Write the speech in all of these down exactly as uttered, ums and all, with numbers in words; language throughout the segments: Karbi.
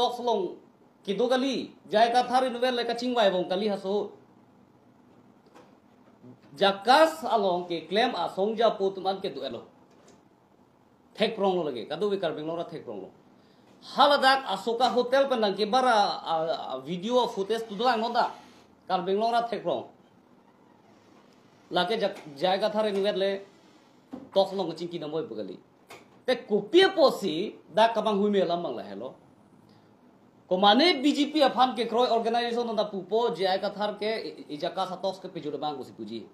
talks along kedo kali, J I Kathar inutvet le kachingvai bom kali haso. JACAS along keklem asong japo atum an kedo-etlo. Thekpronglo lake, kadokave Karbi Anglong arat thekpronglo. Haladak Asoka Hotel pen nangkebar a, a, a video footage tu dolang non ta. Karbi Anglong arat thekprong. Lake J-, J I Kathar inutvet le talks along kachingki dambom pu kali. Te kopi apotsi dak kemanghuime alam abang lahelo. Komane B J P aphan kekroi organization anta pupo J I Kathar ke i, i JACAS a-talks ke pejut abang pusi puji.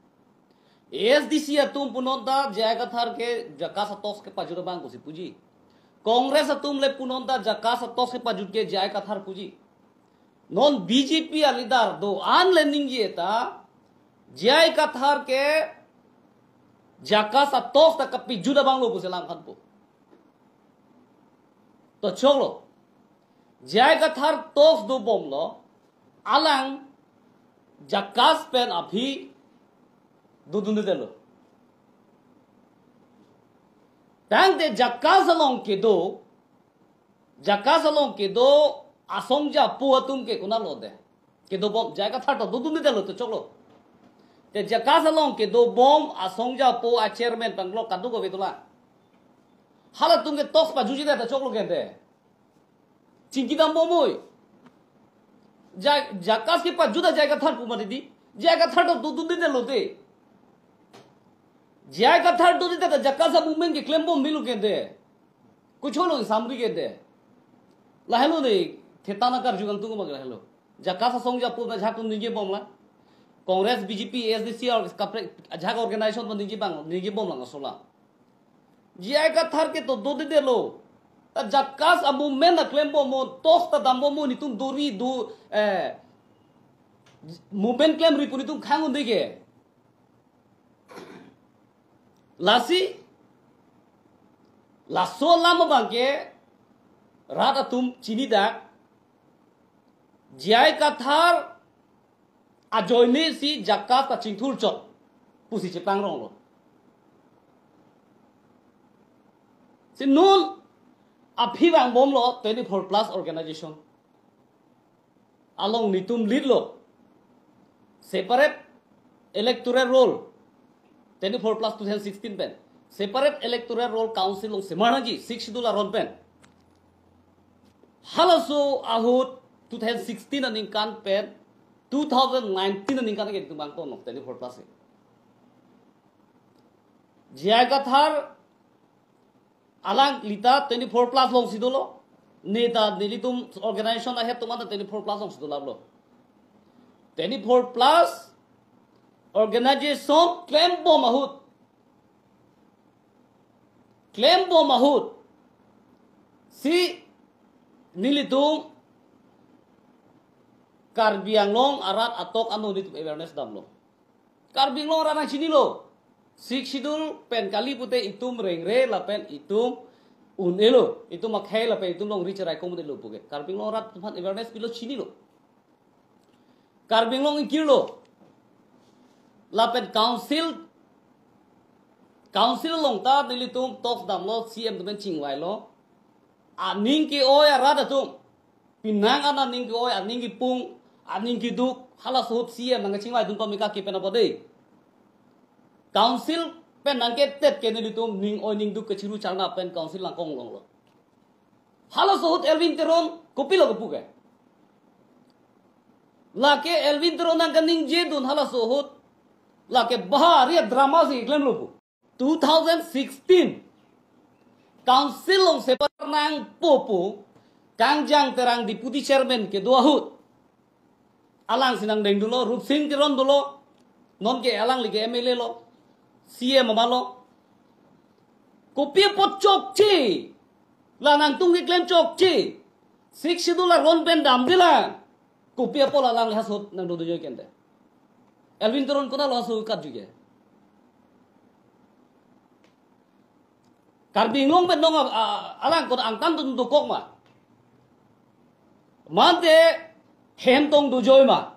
A S D C atum pu non ta J I Kathar ke JACAS a-talks ke pajut abang pusi puji. Congress atum le pu non ta JACAS a-talks ke pajut ke J I Kathar puji. Non B J P a-leader do-an le ningje ta J I Kathar ke JACAS a-talks ta kapejut abanglo pusi alam aphan pu. To choklo. J I Kathar talks dobomlo, alang JACAS pen aphi dodundedetlo. Tangte JACAS along kedo, JACAS along kedo asong japo atum ke konatlo de? Kedobom, J I Kathar ta dodundedetlo to choklo. Te JACAS along kedobom asong japo a-chairman panglo kadokave dolang. Halatum ke talks pajutjedet ta choklo kente. Chingki dambom oi. Ja-, JACAS kepajut ta J I Kathar pu mati di. J I Kathar ta dodundedetlo te. J I Kathar dodundedet ta JACAS a-movement keklembom melo kente. Kucholo samri kente. Lahelo ne, theta na karju kangtung abang lahelo. JACAS asong japo ta ajahak atum ningjebomlang. Congress, B J P, A S D C or kaprek ajahak organization ta ningje abang, ningjebomlang asola. J I Kathar ke to dodedetlo. Ta JACAS a-movement ta klembom mo, talks ta dambom mo, netum dori do, eh, movement klemri pu netum khang un-e ke. Lasi, laso alam abang ke rat atum chinidak, J I Kathar ajoine si JACAS ta chingthurchot pusi cheplangronglo. Si non aphi vangbomlo twenty-four plus organization along netum lead lo. Separate electoral roll, twenty-four plus two thousand sixteen pen. Separate electoral roll council along semar nangji, Sixth Schedule aron pen. Halaso ahut two thousand sixteen aningkan pen two thousand nineteen aningkan ke netum vangponlo twenty-four plus ke. J I Kathar alangli ta twenty-four plus alongsi dolo. Ne ta nelitum organization ahead atum anta twenty-four plus alongsi dolaplo. Twenty-four plus organization klembom ahut, klembom ahut si nelitum Karbi Anglong arat atok ano netum awareness damlo. Karbi Anglong arat nangchinilo. Sixth Schedule pen kali pute itum rengre lapen itum un-elo. Itum akhei lapen itum longri cherai komun-elo pu ke. Karbi Anglong arat aphan awareness pilo, chinilo. Karbi Anglong ingkirlo. Lapen council, council along ta nelitum talks damlo, C M atum pen chingvailo. Aning ke-oi arat atum, penang an aning ke-oi, aning kepung, aning keduk, halaso ahut C M nangkachingvaidun pame kake pen apot de. Council pen nangketet ke nelitum ning oi ning duk kachiru charna pen council nangkonglonglo. Halaso ahut Elwin Teron kopilo kepu ke? Lake Elwin Teron nangkaningjedun halaso ahut, lake bahari drama si klemlo pu. Two thousand sixteen council along separate nangpo pu Kangjang Terang deputy chairman kedo ahut, alangsi nangdengdunlo, Rupsing Teron dolo, non ke alangli ke M L A lo, C M amatlo. Kopi apot chokche? La nangtum keklem chokche? Sixth Schedule aron pen damdelang. Kopi apot alangli halaso ahut nangdodojoi kente? Elwin Teron konatlo halaso ahut katju ke? Karbi Anglong pen non a, a, alang konat angtan dun dokok ma? Mate hem tong dojoi ma?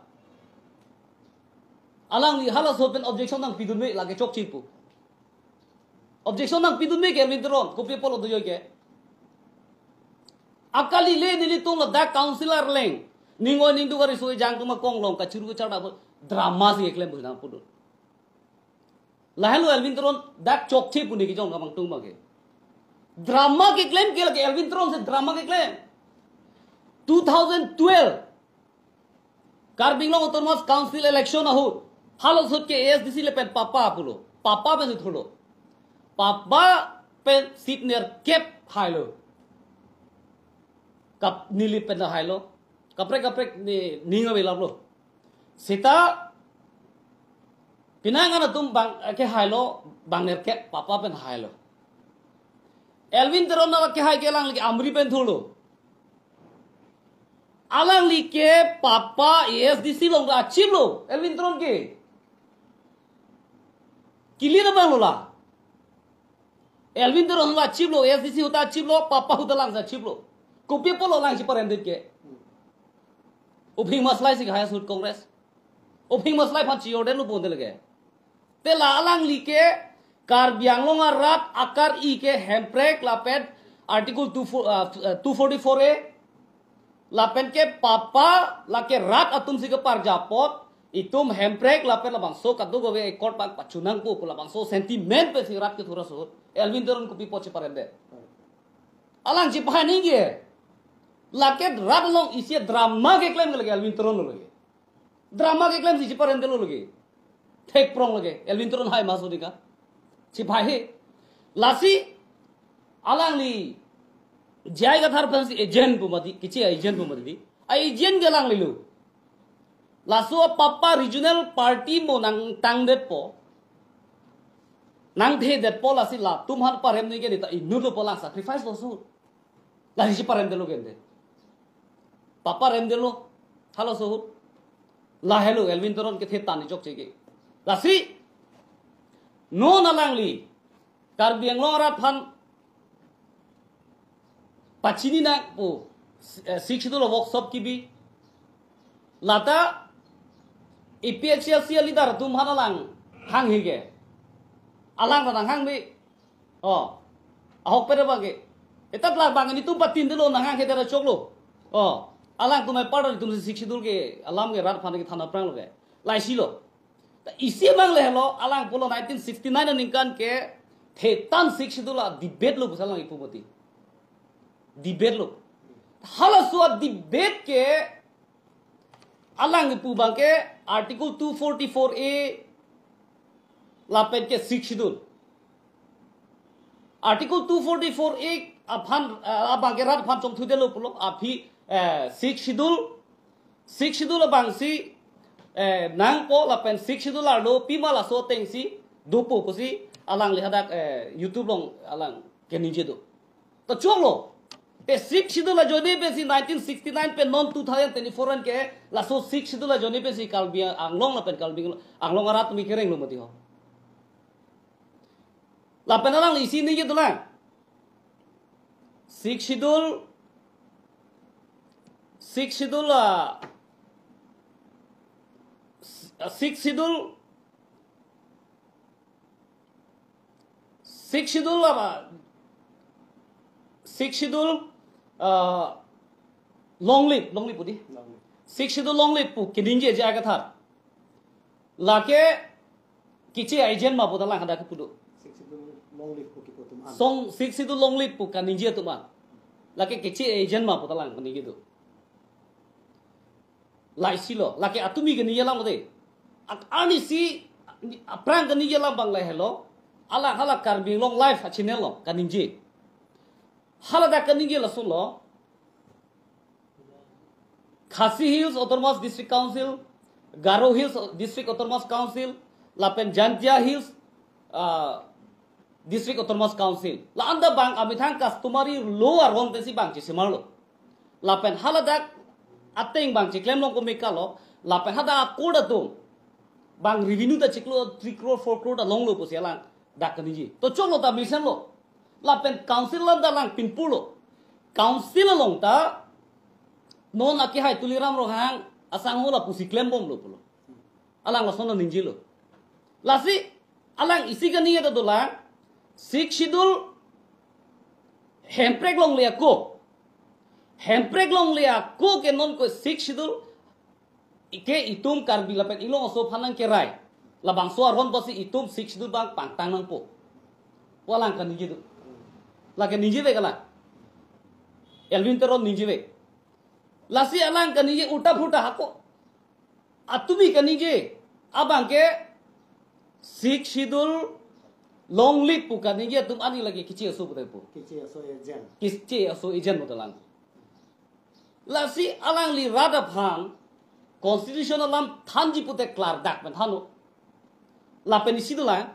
Alangli halaso ahut pen objection nangpidunme lake chokche pu? Objection nangpidunme ke Elwin Teron, kopi apotlo dojoi ke? Akali le nelitum ladak council arleng. Ning oi ning duk ari soi jang tum akong along kachuru kachar dak drama si keklem bu nang pudun. Lahenlo Elwin Teron dak chokche pu ne kejong kamang tung bang ke. Drama keklem ke lake Elwin Teron si drama keklem. Two thousand twelve Karbi Anglong Autonomous Council election ahut. Halaso ahut ke A S D C lapen papa pulo. Papa pen si thurlo. Papa pen seat nerkep hailo. Kap neli pen hailo. Kaprek kaprek ne ning ave laplo. Seta penang an atum bang kehailo bang nerkep papa pen hailo. Elwin Teron nang kehai ke alangli ke Amri pen thurlo. Alangli ke papa A S D C along ta achiplo, Elwin Teron ke. Kili na bang lo la. Elwin Teron la achiplo, A S D C ahut ta achiplo, papa ahut ta lang si achiplo. Kopi apotlo lang si parem det ke. Uphing maslai si kahai ahut Congress. Uphing maslai aphan si order lo pon det lake. Te la alangli ke Karbi Anglong arat akar-i ke hemprek lapen Article two four, uh, two forty-four A lapen ke papa lake rat atum si keparjapot itum hemprek lapen labangso kadokave accord bang pachunang pu pu labangso sentiment pen si rat kethur ahut Elwin Teron kopi apot si parem det. Alang si pahani ke lake rat along isi drama keklem ke lake Elwin Teron lo lake. Drama keklem si si parem det lo lake. Thek prong lake. Elwin Teron hai maso dika. Si pahai. Lasi alangli J I Kathar aphan si agent pu mati, keche agent pu mati. A agent ke alangli lo. Laso papa regional party mo nangtang detpo. Nangthe detpo lasi latum aphan parem neke neta inut lo pu lang sacrifice lo ahut. Lasi si parem det lo ke ante. Papa rem det lo. Halaso ahut. Lahelo Elwin Teron kethe tan chokche ke. Lasi non alangli Karbi Anglong arat aphan pachini nang pu, eh, Sixth Schedule workshop kebi. Lata A P H L C leader atum aphan alang hanghe ke. Alang ta nanghangme. Oh. Ahokpet abang ke. Etat la bang nelitum patin detlo nanghanghe det ra choklo. Oh. Alangtum apar nelitum si Sixth Schedule ke alam ke rat aphan kethan aphrang lo ke. Laisi lo. Ta isi abang le lo alang pulo nineteen sixty-nine aningkan ke the tan Sixth Schedule a-debate lo pu si alang ipu mati. Debate lo. Halaso a-debate ke alang ipu abang ke Article two forty-four A lapen ke Sixth Schedule. Article two forty-four A aphan, eh, abang ke rat aphan chongthu det lo pulo aphi, eh, Sixth Schedule, Sixth Schedule abang si, eh, nangpo lapen Sixth Schedule arlo pima laso ateng si dopo pusi alangli hadak, eh, YouTube along alang keningje do. To choklo. Pe Sixth Schedule ajoine pensi nineteen sixty-nine pen non two thousand twenty-four an ke laso Sixth Schedule ajoine pensi Karbi Anglong lapen Karbi Anglong arat atum kereng lo mati ho. Lapen alangli isi ningje dolang. Sixth Schedule, Sixth Schedule, ah, Sixth Schedule, Sixth Schedule apa? Sixth Schedule, ah, long live, long live pu di. Long live. Sixth Schedule long live pu keningje J I Kathar. Lake keche agent ma pu ta lang hadak kepu do. Sixth Schedule long live pu kipu atum an. Song Sixth Schedule long live pu kaningje atum an. Lake keche agent ma pu ta lang kaningje do. Laisi lo, lake atumi kaningje alam de. Ak-, arnisi aphrang kaningje alam abang lahelo. Alang hala Karbi Anglong Live a-channel along kaningje. Hala dak kaningje lason lo. Khasi Hills Autonomous District Council, Garo Hills District Autonomous Council, lapen Jaintia Hills, ah, District Autonomous Council. La-an ta bang amethang customary law aron pensi bang chesemar lo. Lapen hala dak ateng bang cheklem long kome ka lo, lapen hadak a-court atum bang revenue ta chiklo three crore, four crore ta longlo pusi alang dak kaningje. To choklo ta mesen lo. Lapen council alam ta alang pinpur lo. Council along ta non akehai Tuliram Ronghang asangho lapusi klembom lo pulo. Alang lason ningje lo. Lasi alang isi kaningje ta dolang, Sixth Schedule hemprek longle ako. Hemprek longle ako ke non ko Sixth Schedule ke itum Karbi lapen Inglong aso aphan nangkerai. Labangso aron pusi itum Sixth Schedule abang pangtang nangpo. Pu alang kaningje do. Lake ningjevek alang. Elwin Teron ningjevek. Lasi alang kaningje ulta phulta hako. Atumi kaningje abang ke Sixth Schedule longle pu kaningje atum ani lake kiche aso putai po. Kiche aso agent. Kiche aso agent mo talang. Lasi alangli rat aphan constitution alam thanji pute klardak pen thano. Lapen isi dolang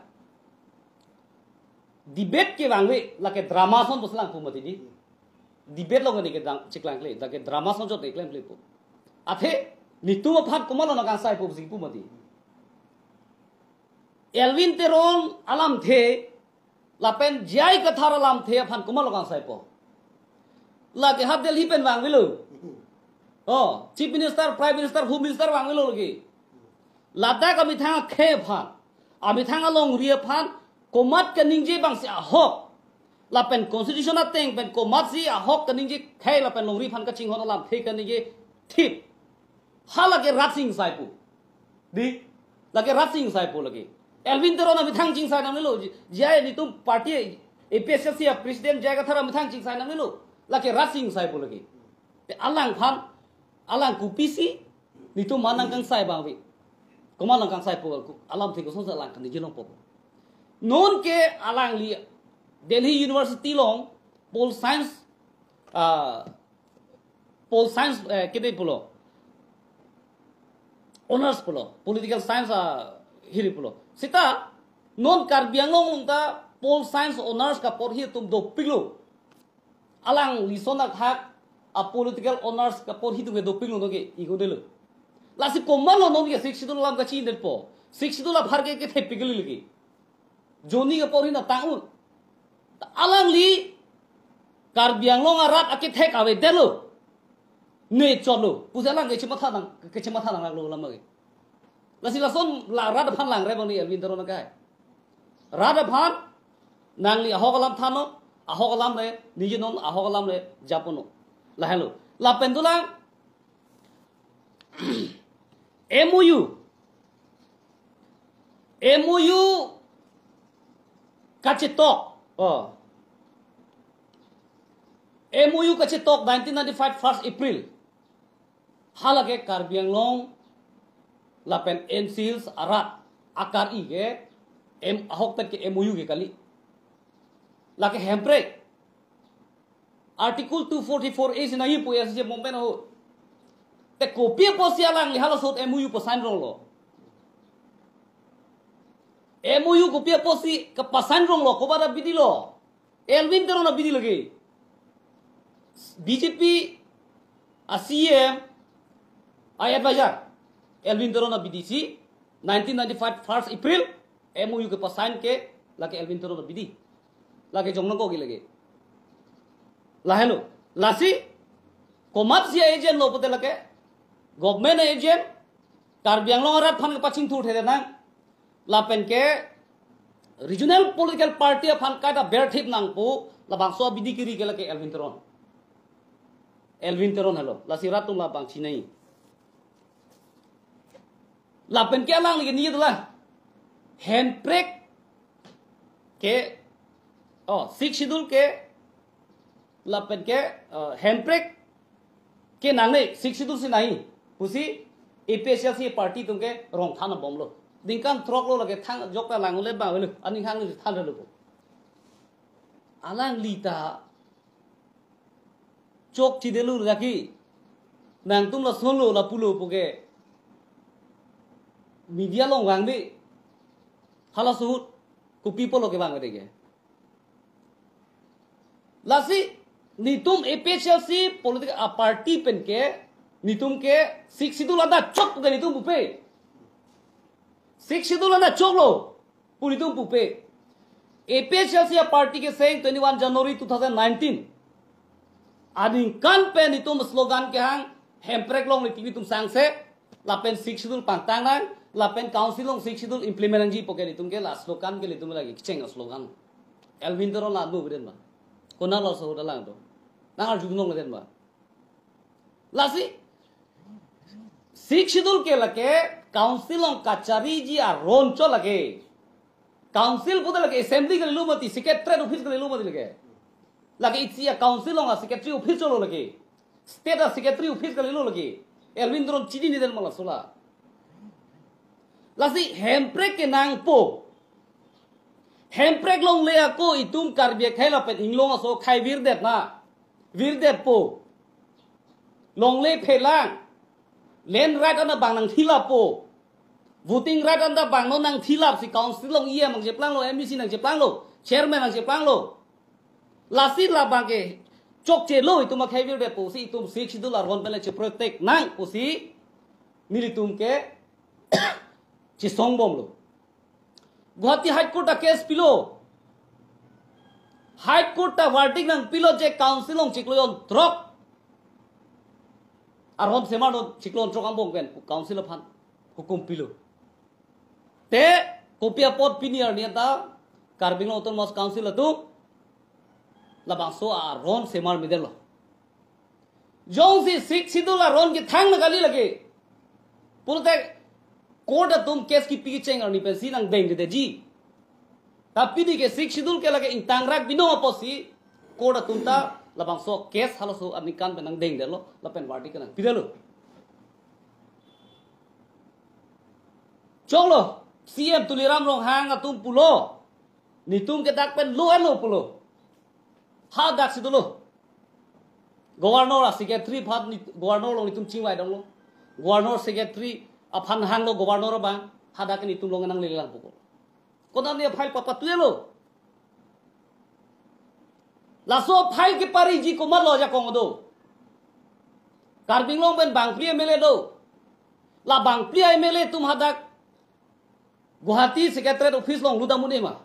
debate kevangve lake drama ason pusi lang pu mati di. Debate along ne kedang chiklang kle, lake drama ason chot ne klemkle pu. Athe nitum aphan komatlo nangkangsai pusi pu mati. Elwin Teron alamthe lapen J I Kathar alamthe aphan komatlo kangsai po. Lake ha Delhi pen vangvelo. Oh, Chief Minister, Prime Minister, Home Minister vangvelo lake. Ladak amethang akhei aphan, amethang alongri aphan, komat kaningje abangsi ahok. Lapen constitution ateng pen komatsi ahok kaningje khei lapen longri aphan kachinghon alamthe kaningje thip. Halake rat si ingsai pu. Di, lake rat si ingsai pu lake. Elwin Teron amethang chingsai nangnelo, J I nitum party A P H L C a president J I Kathar amethang chingsai nangnelo. Lake rat si ingsai pu lake. Te alangphan, alang kopisi nitum aphan nangkangsai abang ave. Komat nangkangsai pu alamthe kosonsi alang kaningje longpo. Non ke alangli Delhi University along Pol Science, ah, Pol Science, eh, kede pulo. Honors pulo. Political Science, ah, hiri pulo. Seta non Karbi Anglong along ta Pol Science Honors kaporhi atum dopiklo. Alangli ason akhak a political honors kaporhi atum ke dopiklo, non ke igodelo. Lasi komatlo non ke Sixth Schedule alam kachinedetpo. Sixth Schedule apharke kethepik kali lake. Joni kaporhi nangtang un. Alangli Karbi Anglong arat akethek avedetlo. Ne chotlo. Pusi alang kechematha nang, kechematha nanglaklo alam ke. Lasi lason la rat aphan langre abang ni Elwin Teron akai. Rat aphan nangli ahok alam thano, ahok alam le, ningje non ahok alam le japonnon. Lahelo. Lapen dolang M O U. M O U kachetok. Oh. M O U kachetok nineteen ninety-five first April. Halake Karbi Anglong lapen N C Hills arat akari ke M, ahokpet ke M O U ke kali. Lake Hemprek Article two forty-four A si nangji pu S J movement ahut. Te kopi apotsi alangli halaso ahut M O U pasign ronglo? M O U kopi apotsi kepasign ronglo, komat abidi lo? Elwin Teron abidi lake. B J P a C E M a advisor. Elwin Teron abidi si nineteen ninety-five first April M O U kepasign ke lake Elwin Teron abidi. Lake jong nangkok lake. Lahelo. Lasi komatsi agent lo pute lake government agent, Karbi Anglong arat aphan kepachingthur thede nang. Lapen ke regional political party aphan kaita berthip nangpo, labangso abidi kiri ke lake Elwin Teron. Elwin Teron helo. Lasi rat atum labang chinai. Lapen ke alangli ke ningje dolang. Hemprek ke, oh, Sixth Schedule ke, lapen ke, eh, Hemprek ke nangne, Sixth Schedule si nangji pusi A P H L C party atum ke rong than abomlo. Ningkan throklo lake thang jokta lang le bang le, aning hang le than lo. Alangli ta chokchedetlo lake. Nangtum lasonlo lapulo pu ke media along vangve. Halaso ahut kopi apotlo kevangve ke. Lasi netum A P H L C political, ah, party pen ke netum ke Sixth Schedule anta chok ke netum pupe. Sixth Schedule anta choklo pu netum pupe. A P H L C a party keseng twenty-one January two thousand nineteen aningkan pen netum slogan kehang, Hemprek longle tik netum sangse, lapen Sixth Schedule pangtang nang, lapen council along Sixth Schedule implement nangji pu ke netum ke la slogan ke netum lake kecheng slogan. Elwin Teron la nu beden ba. Konat laso ahut alang atum nang arjudun longle den ba. Lasi Sixth Schedule ke lake council along kachariji aron chot lake. Council puta lake assembly kalilo mati, secretariat office kalilo mati lake. Lake isi a-council along a-secretary office chotlo lake. State a-secretary office kalilo lake. Elwin Teron chini ni den mala sola. Lasi hemprek kenangpo. Hemprek longle ako itum Karbi akhei lapen inglong aso akhei virdet na. Virdetpo. Longle phelang. Land right anta bang nangthilappo. Voting right anta bang non nangthilap si council along E M nangcheplanglo, M D C nangcheplanglo, chairman nangcheplanglo. Lasi labang ke chokchelo itum akhei virdetpo si itum Sixth Schedule aron pen le cheprotect nang pusi nelitum ke chesongbomlo. Guwahati High Court ta case pilo. High Court ta verdict nangpilo je council along chiklo jon throk aron semar do, chiklo jon throk angbong pen council aphan hukum pilo. Te kopi apot pini arni anta Karbi Anglong Autonomous Council atum labangso aron semar medetlo. Jongsi Sixth Schedule aron kethang na kali lake pulote court atum case kipi kecheng arni pensi nangdengdedetji. Tapi pini ke Sixth Schedule ke lake ingtangrak binong apotsi court atum ta labangso case halaso aningkan pen nangdengdetlo lapen verdict nangpidetlo. Choklo, C M Tuliram Ronghang atum pulo, netum ke dak pen law and order pulo. Hadaksi dolo. Governor a-secretary aphan ni, governor along netum chingvai donglo. Governor secretary aphan hanglo governor abang. Hadak netum along nanglelang puko. Konat ne file papatuelo. Laso file kepariji komatlo ajakong do. Karbi Anglong pen bangphli M L A do. La bangphli M L A atum hadak Guwahati Secretariat Office along lutdam un-e ma?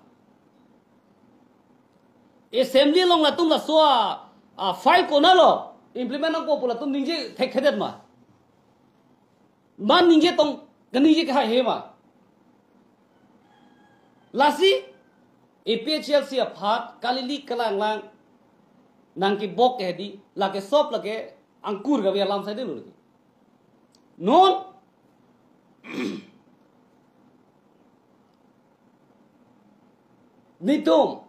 Assembly along latum laso a, a file konatlo implement nangpo pu latum ningje thekthedet ma? Man ningje tong, kaningje kahai he ma? Lasi A P H L C aphan kalili kalanglang nangkebok ke hedi, lake sop lake angkur kave alam saidelo lake. Non netum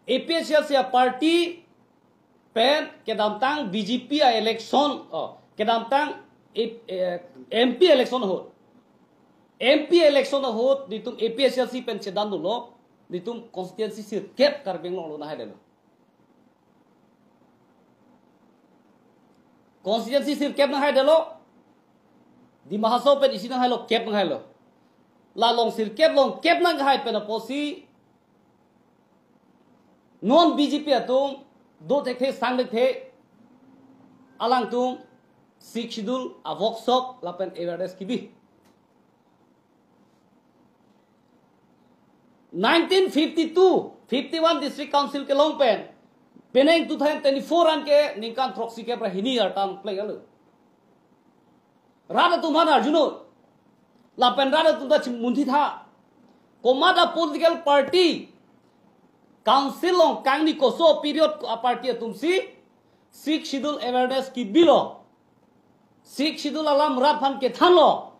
A P H L C a-party pen kedamtang B J P a-election, oh, kedamtang, eh, eh, M P election ahut. M P election ahut netum A P H L C pen chedan dolo, netum constituency sirkep Karbi Anglong along nanghaidetlo. Constituency sirkep nanghaidetlo. Dima Hasao pen isi nanghailo, kep nanghailo. La along sirkep along kep nanghai pen apotsi non B J P atum do thekthe sang thekthe alangtum Sixth Schedule a-workshop lapen awareness kebi. Nineteen fifty-two, fifty-one District Council kelong pen, penang two thousand twenty-four an ke ningkan throksikep ra hini artan plek alo. Rat atum aphan arjunon. Lapen rat atum ta chimunthi tha. Komat a-political party council along kangni koso period a-party atumsi Sixth Schedule awareness kebilo. Sixth Schedule alam rat aphan kethanlo.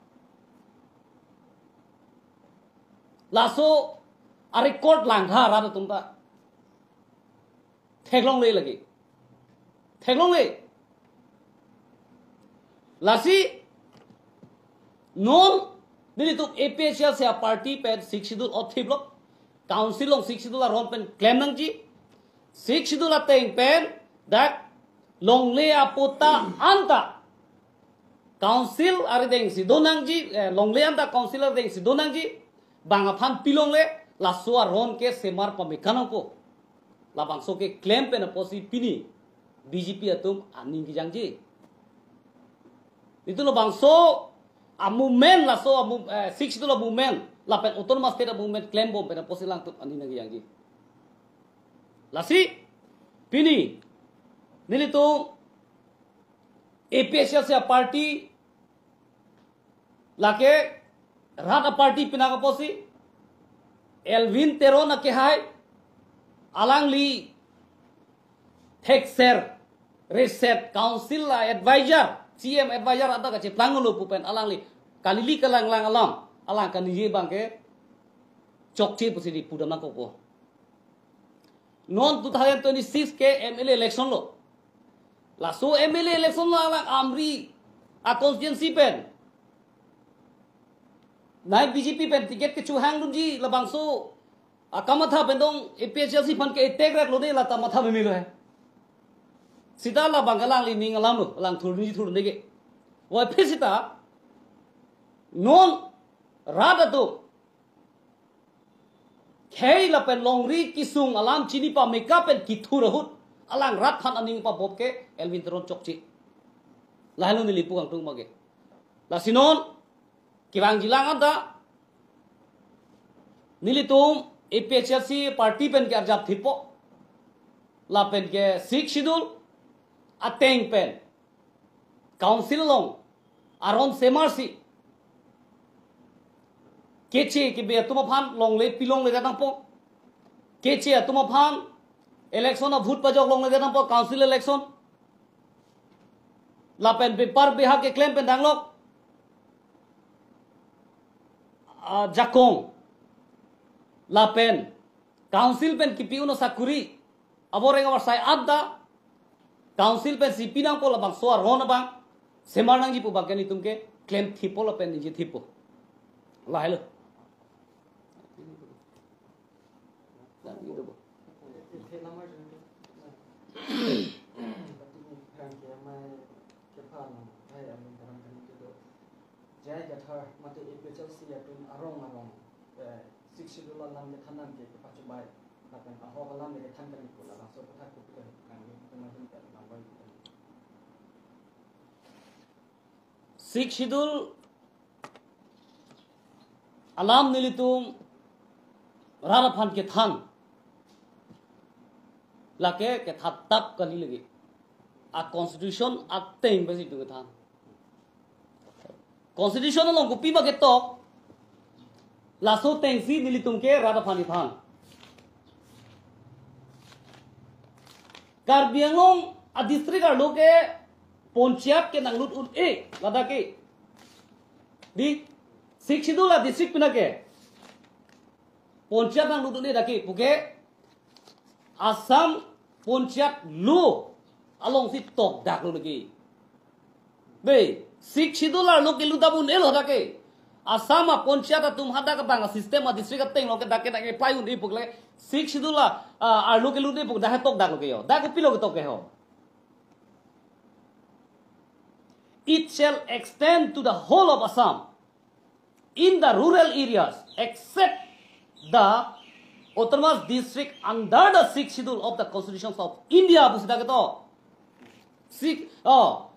Laso a-record langtha rat atum ta. Theklongle lake. Theklongle. Lasi non nelitum A P H L C a-party pen Sixth Schedule othiplo. Council along Sixth Schedule aron pen klem nangji. Sixth Schedule ateng pen dak longle apatta anta council arideng si do nangji, eh, longle anta council arideng si do nangji, bang aphan pilongle, laso aron ke semar pame kanangpo. Labangso keklem pen apotsi pini B J P atum aning kejangji. Netum labangso a-movement, laso a-mov-, eh, Sixth Schedule a-movement, lapen Autonomous State a-movement klembom pen apotsi alangtum aning nangkejangji. Lasi pini nelitum A P H L C a-party lake rat a-party pinaka apotsi Elwin Teron akehai, alangli thekser reset council a-advisor C M advisor adak kacheplang lo pu pen alangli kalili kalanglang alam, alang kaningje abang ke chokche pusi di pudam nangkokpo. Non two thousand twenty-six ke M L A election lo. Laso M L A election lo alang Amri a constituency pen, nai B J P pen ticket kechohang dunji labangso akamatha pen dong A P H L C aphan ke attack rak lo ne, lata matha meme lo he. Sita labang ke alangli ning alam lo, alang thurni thur nege. Wai phe sita non rat atum khei lapen longri kesung alam chini pameka pen kethur ahut alang rat aphan aning pabop ke Elwin Teron chokche. Lahelo neli pu kangtung mage. Lasi non kevangji lang anta nelitum A P H L C party pen ke arjap thipo. Lapen ke Sixth Schedule ateng pen council along aron semarsi keche kebe atum aphan longle pilongle det nangpo. Keche atum aphan election a vote pajok longle det nangpo, council election. Lapen bepar beha keklem pen danglok ajakong. Lapen council pen kipi un asakuri aboreng abarsai anta council pensi pi nangpo, labangso aron abang semar nangji pu abang ke nelitum ke klem thipo lapen ningje thipo. Lahelo. J I Kathar mate A P H L C atum arong arong, eh, Sixth Schedule alam kethan an ke kepachobei, lapen ahok alam kethan kali pu labangso aputhak kopi kali kangni teman teman kali lambai pu kali. Sixth Schedule alam nelitum rat aphan kethan lake kethatap kali lagi. A constitution ateng pensi itum kethan. Constitution along kopima ketok, laso atengsi nelitum ke rat aphan kethan. Karbi Anglong a district arlo ke ponchayat ke nanglut un-e, ladak ke. Di, Sixth Schedule a district pina ke ponchayat nanglut un-e dak ke, puke Assam ponchayat law alongsi tokdak lo lagi. Be, Sixth Schedule arlo kelut un-e lo dak ke. Assam a ponchayat atum hadak abang a system a district ateng lo ke dak ke dak ke pai un-e pu ke Sixth Schedule a, a, arlo kelut un-e pu dak ke tokdak lo ke ho. Dak kopilo ketok ke ho. It shall extend to the whole of Assam in the rural areas except the autonomous district under the Sixth Schedule of the Constitution of India, pusi dak ketok. Sixth, oh.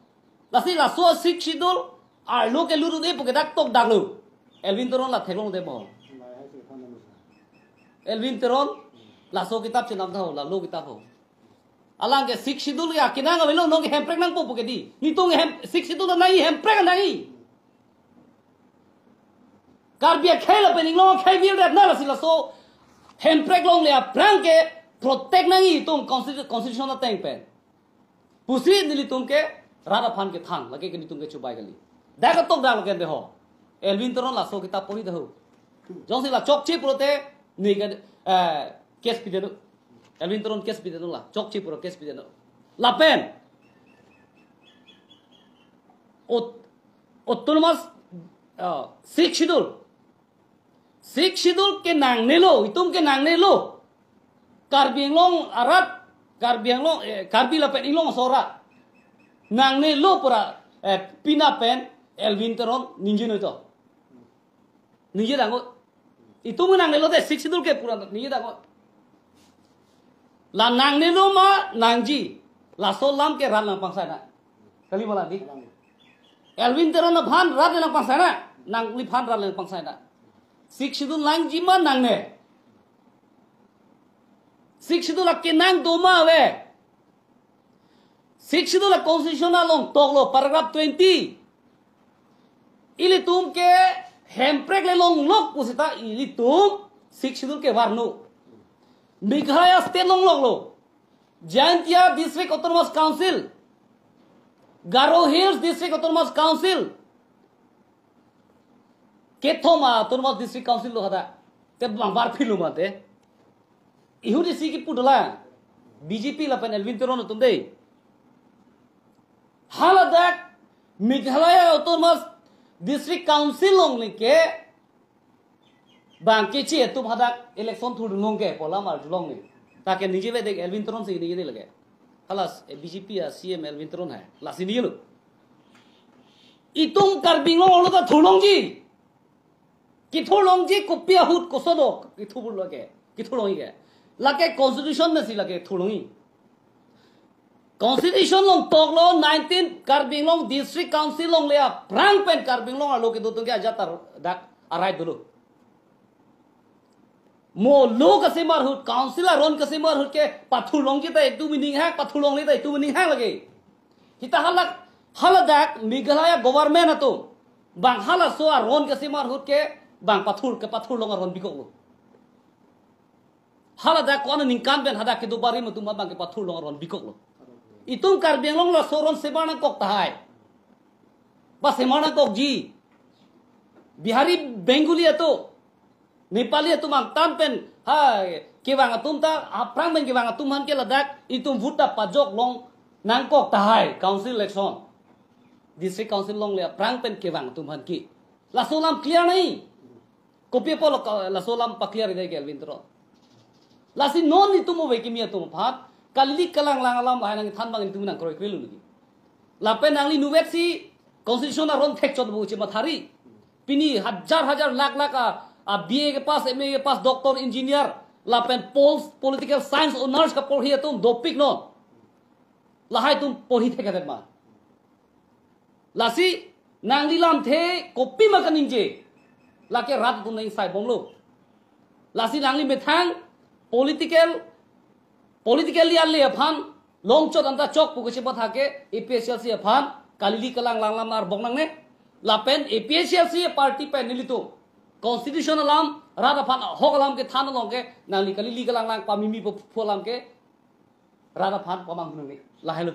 Lasi laso Sixth Schedule arlo kelut un-e pu ke dak tokdak lo. Elwin Teron la theklong de mo. Elwin Teron laso kitap chenam tha ho, la law kitap ho. Alang ke Sixth Schedule ke akenang avelo, non ke hemprek nangpo pu ke di. Nelitum hem, Sixth Schedule nangji, hemprek nangji. Karbi akhei lapen Inglong akhei virdet na, lasi laso hemprek longle aphrang ke protect nangji itum constitu-, constitution ateng pen. Pusi nelitum ke rat aphan kethan, lake ke nelitum ke chobei kali. Dak ketok dak lake de ho. Elwin Teron laso kitap pori dak ho. Jongsi la chokche pulote, ne ke, eh, case pideno. Elwin Teron case pideno la. Chokche pulo case pideno. Lapen aut-, autonomous, uh, Sixth Schedule. Sixth Schedule ke nangnelo, itum ke nangnelo. Karbi Anglong arat, Karbi Anglong, eh, Karbi lapen Inglong aso arat nangnelo pura, eh, pina pen Elwin Teron ningje noi to. Ningje dango. Itum nangnelo de Sixth Schedule ke pura ningje dango. La nangnelo ma nangji. Laso alam ke rat nangpangsai na. Kali ma la di. Elwin Teron aphan rat nangpangsai na. Nangliphan rat nangpangsai na. Sixth Schedule nangji ma nangne. Sixth Schedule akenang do ma ave. Sixth Schedule a constitution along toklo paragraph twenty. Ilitum ke hemprek le longlok pusita ilitum Sixth Schedule ke varno. Meghalaya state longloklo. Jaintia District Autonomous Council. Garo Hills District Autonomous Council. Kethom a Autonomous District Council lo hadak. Te bang bar philo mate. Ihut isi kipu dolang. B J P lapen Elwin Teron atum dei. Haladak Meghalaya Autonomous District Council along nike bang keche atum hadak election thurdun long ke pu alam arjulong ni. Ta ke ningje ve dek Elwin Teron si ningje lake. Halas, eh, B J P a C M Elwin Teron hai. Lasi ningje lo. Itum Karbi Anglong arlo ta thurlongji. Kithurlongji kopi ahut kosodo kithur lake. Kithurlongji ke. Lake constitution mesi lake thurlongji. Constitution along toklo nineteen Karbi Anglong District Council along le aphrang pen Karbi Anglong arlo kedo atum ke ajat tar dak arai dolo. Mo law kasemar ahut, council aron kasemar ahut ke pathurlongji ta itum aning hang, pathurlongle ta itum aning hang lake. Hita halak, haladak Meghalaya government atum bang halaso aron kasemar ahut ke bang pathur, kepathurlong aron bikoklo. Haladak ko-an aningkan pen hadak kedo barim atum bang kepathurlong aron bikoklo. Itum Karbi Anglong laso aron semar nangkok tahai. Ba semar nangkokji. Bihari, Bengali atum, Nepali atum angtan pen, ha, kevang atum ta, aphrang pen kevang atum aphan ke ladak itum vote ta pajok long nangkok tahai, council election. District Council along le aphrang pen kevang atum aphan ke. Laso alam clear nai. Kopi apot lo ka-, laso alam pa-clear dei ke Elwin Teron. Lasi non itum ove kimi atum aphan, kalili kalanglang alam lahai nangthan abang itum nangkroi kroi lo lagi. Lapen nangli nuvet si constitution aron thekchot bo che mathari. Pini hajar hajar lakh lakh a, a B A kepass, M A kepass, doctor, engineer, lapen pol-, political science honours kaporhi atum dopik non. Lahai atum porhi thekthedet ma. Lasi nangli lamthe kopima kaningje. Lake rat atum nang sai bomlo. Lasi nangli methang political, politically ale aphan longchot anta chok pu kechepathak ke A P H L C aphan kalili kalanglang alam arbok nangne. Lapen A P H L C party pen nelitum constitution alam, rat aphan ahok alam kethan along ke nangli kalili kalanglang pamimi pu, pu alam ke rat aphan pamanghu nangne. Lahai lo.